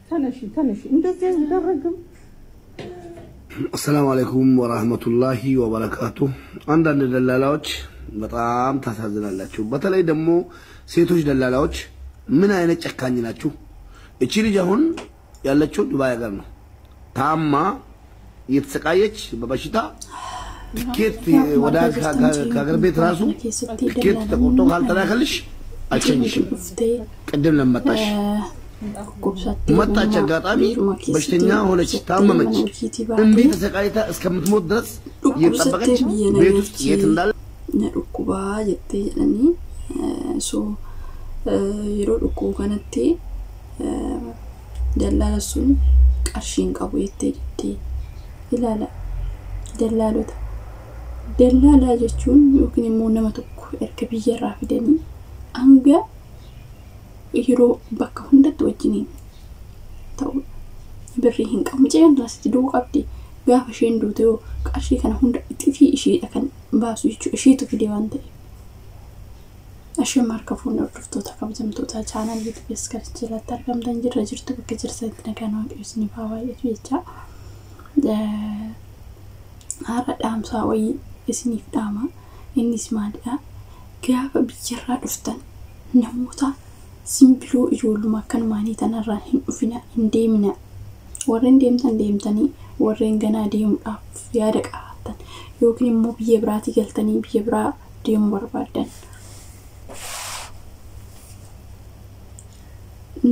ተነሺ ተነሺ፣ እንደዚህ አይደረግም። አሰላሙ አለይኩም ወራህመቱላሂ ወበረካቱ። አንዳንድ ደላላዎች በጣም ታሳዝናላችሁ። በተለይ ደግሞ ሴቶች ደላላዎች ምን አይነት ጨካኝ ናችሁ? እቺ ልጅ አሁን ያለችው ዱባይ ሀገር ነው። ታማ እየተሰቃየች በበሽታ ትኬት ወደ ከሀገር ቤት ራሱ ትኬት ተቆርጦ ካልተላከልሽ አልሸኝሽም። ቅድም ለመጣሽ መጣች፣ አጋጣሚ በሽተኛ ሆነች፣ ታመመች። እንዲህ ተሰቃይታ እስከምትሞት ድረስ እየጠበቀች ቤት ውስጥ የት እንዳለ Na dhukkubaa jettee jedhanii, so yeroo dhukkubu kanatti dallaala sun qarshii hin qabu jettee jettee. Ilaala, dallaalota, dallaalaa jechuun yookiin immoo nama tokko erga biyyarraa fidanii hanga yeroo bakka hundatti wajjiniin ta'udha. Birrii hin qabu. Mucayyoo asitti du'uu qabdi. Gaafa isheen duute yoo qarshii kana hunda xifii isheedha kan baasu jechuudha. Isheetu fide waan ta'eef. Isheen harka fuunee hordoftoota kabajamtoota chaanal yuutuubii as kan jalatti argamtan jirra jirtu, bakka jirtanitti nagaan Waaqayyo isiniif haa baay'atu jecha. Har'a dhaamsaa wayii isiniif dhaama. Innis maalidha? Gaafa biyyarraa dhuftan namoota simbiloo ijoolluma akkanumaanii tanarraan hin dhufina, hin deemina. Warreen deemtan deemtanii, warreen ganaa deemuudhaaf yaada qabaattan yookiin immoo biyya biraatii galtanii biyya biraa deemuu barbaaddan.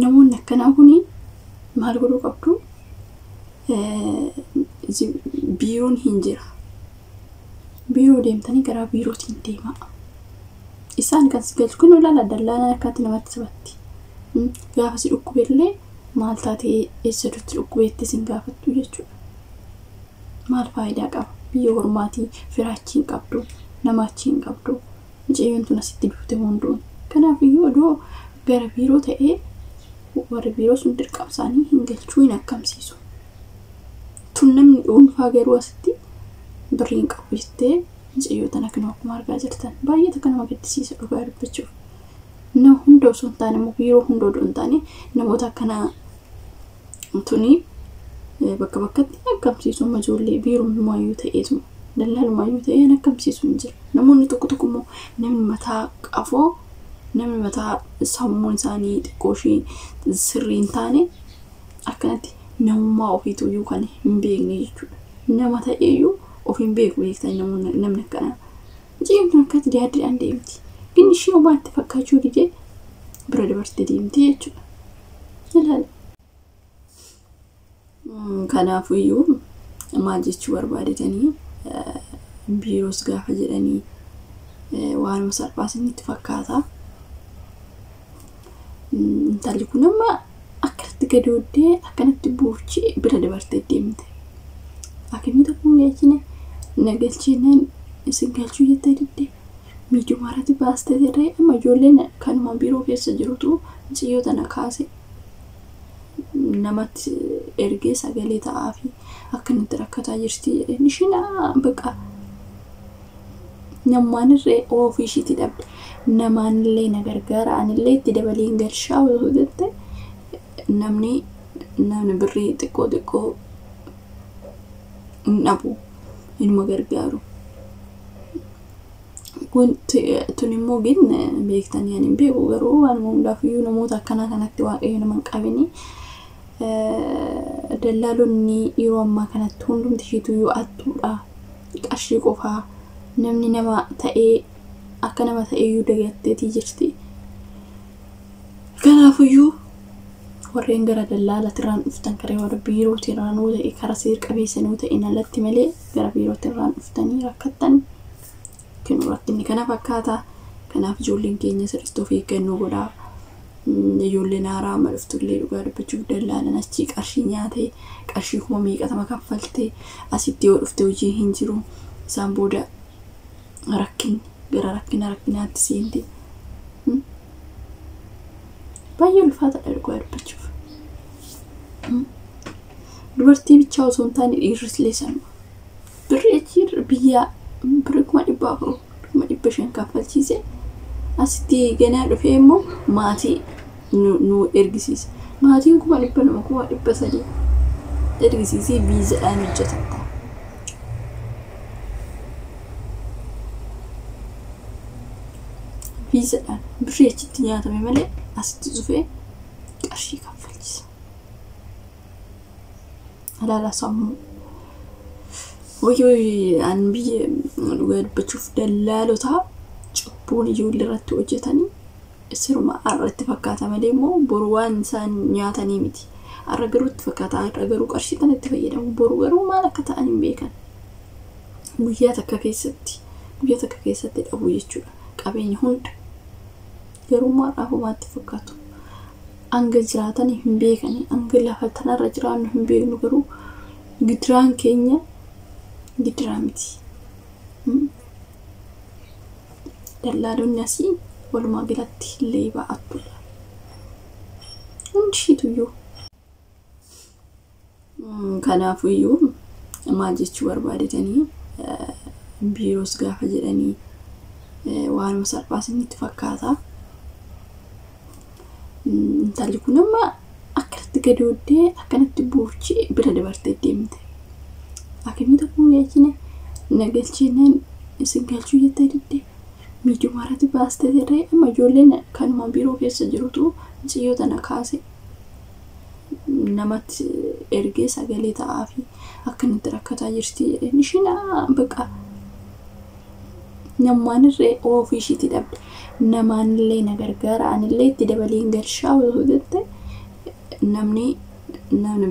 Namoonni akkanaa kuni maal godhuu qabdu? Biiroon hin jira. Biiroo deemtanii karaa biirootiin deemaa. Isaan kan si galchu kun ilaala, dallaalaan akkatti namatti sabatti. Gaafa si dhukkubellee maal taatee, eessatti dhukkubeetti sin gaafattu jechuudha. Maal faayidaa qaba? Biyya ormaatii firaachi hin qabdu, namaachi hin qabdu. Mucayyoon tun asitti duute hunduun. Kanaafiyyuu odoo gara biiroo ta'ee warri biiroo sun dirqama isaanii hin galchuu, hin akkamsiisu. Tun namni dhuunfaa garuu asitti birrii hin qabu jettee mucayyoo tana kan akkuma argaa jirtan baay'ee takka nama gaddisiisa dhugaa dubbachuuf. Nama hunda osoo hin taane immoo biiroo hunda odoo hin taane namoota akkanaa tuni bakka bakkatti akkamsiisu. Amma ijoollee biirumaayyuu ta'eetuma dallaalumayyuu ta'ee akkamsiisu hin jiru. Namoonni tokko tokko immoo namni mataa qafoo, namni mataa sammuun isaanii xiqqoo ishee sirrii hin taane, akkanatti namummaa ofiituyyuu kan hin beekne jechuudha. Nama ta'eyyuu of hin beeku beektanii namni akkanaa. Mucayyoon tun akkatti yaaddiidhaan deemti. Inni ishee homaa itti fakkaachuu didee bira dabartee deemti jechuudha. Ilaali. Kanaafiyyuu maal jechuu barbaadetanii, biiroos gaafa jedhanii waanuma salphaa isinitti fakkaata. Intalli kun amma akkanatti gadooddee akkanatti buuchee bira dabartee deemte. Akkamii tokko galchine na galchinaan isin galchuu jettee diddee miidiyuma irratti baastee jirre. Amma ijoolleen kanuma biiroo keessa jirutu mucayyoo tana kaase namatti ergee sagalee ta'aa fi akkanatti rakkataa jirti jedheen. Ishiin baqa namaan irree ofii ishiitti dhabde, namaanillee na gargaara, anillee itti dabalee hin galchaa osoo jette, namni birrii xiqqoo xiqqoo hin dhabu, inuma gargaaru. Tun immoo gin beektanii ani hin beeku, garuu waanuma hundaafiyyuu namoota akkanaa kanatti Waaqayyo nama hin qabini. Dallaalonni yeroo ammaa kanatti hundumti isheetuyyuu attuudha. Qarshii qofaa namni nama ta'ee akka nama ta'eeyyuu dagatteetii jirti. Kanaafiyyuu warreen gara dallaalatirraan dhuftan, karaa warra biirootirraan yoo ta'e, karaa seer qabeessa yoo ta'e alatti malee gara biirootirraan dhuftanii rakkattan kennu rakkinni kana fakkaata. Kanaaf ijoolleen keenya sirriitti of eeggannoo godhaa. Ijoolleen haaraa amma dhuftullee dhugaa dubbachuuf dallaalan achii qarshii nyaatee qarshii kuma meeqatama kaffaltee asitti yoo dhufte hojii hin jiru. Isaan booda rakkinni gara rakkina rakkinaatti seenti. Baay'ee ulfaataadha dhugaa dubbachuuf. Dubartii bichaa osoo hin taane dhiirris illee sanuma. Birri achii biyya birri 400,000, 500,000 kaffalchiise asitti ganaa dhufee immoo maatii nu ergisiisa. Maatiin 200,000 300,000 ergisiisee viizaadhaan hojjetatta. Viizaadhaan birrii achitti nyaatame malee asitti dhufee qarshii kaffalchisa. Alaala sammuu. Wayyoo an biyya dhugaa dubbachuuf dallaalotaa cubbuun ijoollee irratti hojjetanii siruma har'a itti fakkaata malee immoo boru waan isaan nyaatanii miti. Har'a garuu itti fakkaata har'a garuu qarshii kana itti fayyadamu boru garuu maal akka ta'an hin beekan. Guyyaa takka keessatti dhabu jechuudha qabeenya hunda. Garuu har'aaf homaatti fakkaatu. Hanga jiraatan hin beekani hanga lafa tanarra jiraannu hin beeknu garuu gidiraan keenya gidiraa miti. Dallaalonni asii walumaa galatti leebaa attuudha. Hundi ishiituyyuu. Kanaafuyyuu maal jechuu barbaadetanii biiroos gaafa jedhanii waanuma salphaa isinitti fakkaata. Intalli kun amma akkanatti gadooddee akkanatti buufchee bira dabartee deemte. Akkamii tokko hin galchine na galchinaan isin galchuu jettee didde miidiyuma irratti baastee jirre amma ijoolleen kanuma biiroo keessa jirutu mucayyoo tana kaase namatti ergee sagalee ta'aa fi akkanatti rakkataa jirti jedheen ishiin baqa namaan irree ofii ishiitti dhabde namaanillee na gargaara anillee itti dabalee hin galchaa osoo jette namni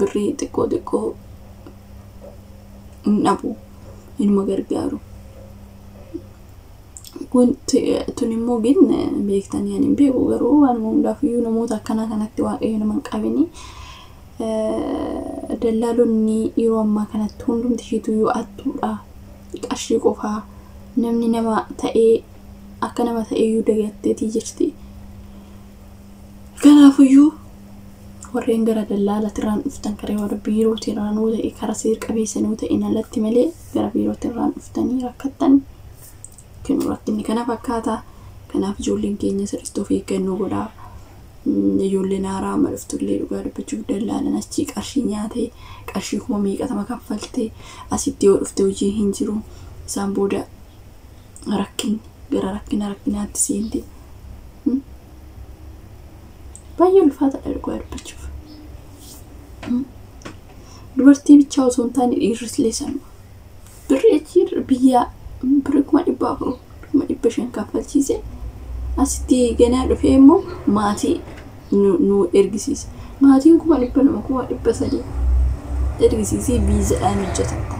birrii xiqqoo xiqqoo hin dhabu inuma gargaaru. Kun tun immoo gin beektanii ani hin beeku garuu waanuma hundaafiyyuu namoota akkanaa kanatti waaqayyo nama hin qabini. Dallaalonni yeroo ammaa kanatti hundumti ishiituyyuu attuudha. Qarshii qofaa namni nama ta'ee akka nama ta'eeyyuu dagatteetii jirti. Kanaafiyyuu warreen gara dallaalaatirraan dhuftan karaa warra biirootirraan yoo ta'e karaa seera qabeessa yoo ta'e alatti malee gara biirootirraan dhuftanii rakkattan kennu rakkinni kana fakkaata. Kanaaf ijoolleen keenya sirriitti of eeggannoo godhaa. Ijoolleen haaraa amma dhuftullee dhugaa dubbachuuf dallaalan achii qarshii nyaatee qarshii kuma meeqatama kaffaltee asitti yoo dhufte hojii hin jiru. Isaan booda rakkinni gara rakkinaatti seente. Baay'ee ulfaataadha dhugaa dubbachuuf. Dubartii bichaa osoo hin taane dhiirris illee sanuma. Birrii achii biyyaa birrii 400,000 500,000 kaffalchiise asitti ganaa dhufee immoo maatii nu ergisiise. Maatiin 200,000 300,000 ergisiisee viizaadhaan hojjetatta.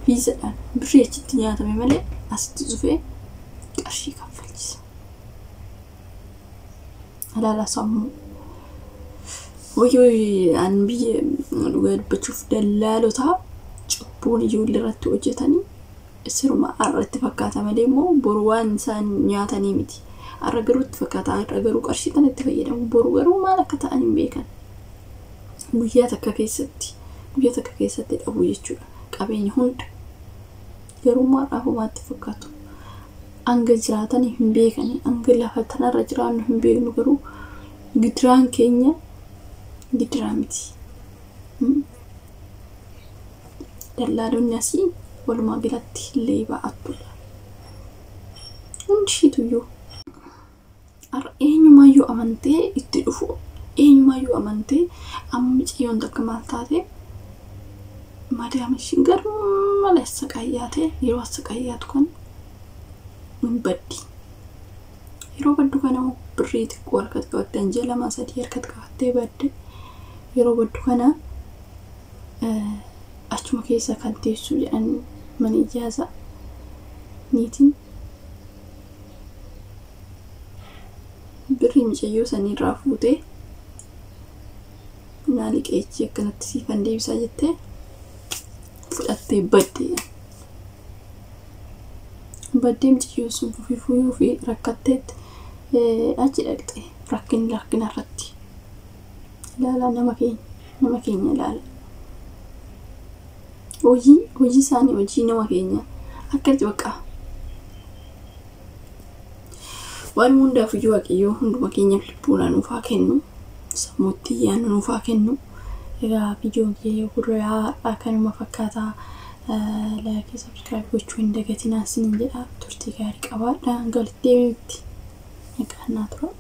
Viizaadhaan birrii achitti nyaatame malee asitti dhufee qarshii kaffalchisa. Alaala sammuu. Wayyoo an biyya dhugaa dubbachuuf dallaalotaa cubbuun ijoollee irratti hojjetanii siruma har'a itti fakkaata malee immoo boru waan isaan nyaatanii miti. Har'a garuu itti fakkaata har'a garuu qarshii kana itti fayyadamu boru garuu maal akka ta'an hin beekan. Guyyaa takka keessatti dhabu jechuudha qabeenya hunda. Garuu har'aaf homaatti fakkaatu. Hanga jiraatan hin beekani hanga lafa tanarra jiraannu hin beeknu garuu gidiraan keenya gidiraa miti. Dallaalonni asii walumaa galatti leebaa attuudha. Hundi ishiituyyuu. Har'a eenyumaayyuu amantee itti dhufu eenyumaayyuu amantee amma mucayyoon takka maal taate madaam ishiin garmalee assaqayyaate yeroo assaqayyaatu kan hin baddi. Yeroo baddu kana birrii xiqqoo harkatti qabattee anjaa 2 3 harkatti qabattee badde yeroo baddu kana achuma keessa kan teessu jedhan mana ijaasa niitiin birrii mucayyoo saniirraa fuutee naa liqeechii akkanatti siifan deebisaa jettee fudhattee badde. Baddee mucayyoo sun fuufii fi rakkatteetti achi dhaqxe rakkina irratti. Ilaalaa nama keenya ilaala. Hojii isaanii hojii nama keenya akkatti bakka Waan hundaaf iyyuu Waaqayyoo hunduma keenyaaf lubbuudhaan nuuf haa kennu. Sammuutti yaadnu nuuf haa kennu. Egaa viidiyoon kiyya gurraa kanuma fakkaataa like subscribe gochuu hin dagatinaa isiniin jedha. Turtii gaarii qabaadha. Hanga walitti deebinutti nagaan naa tura.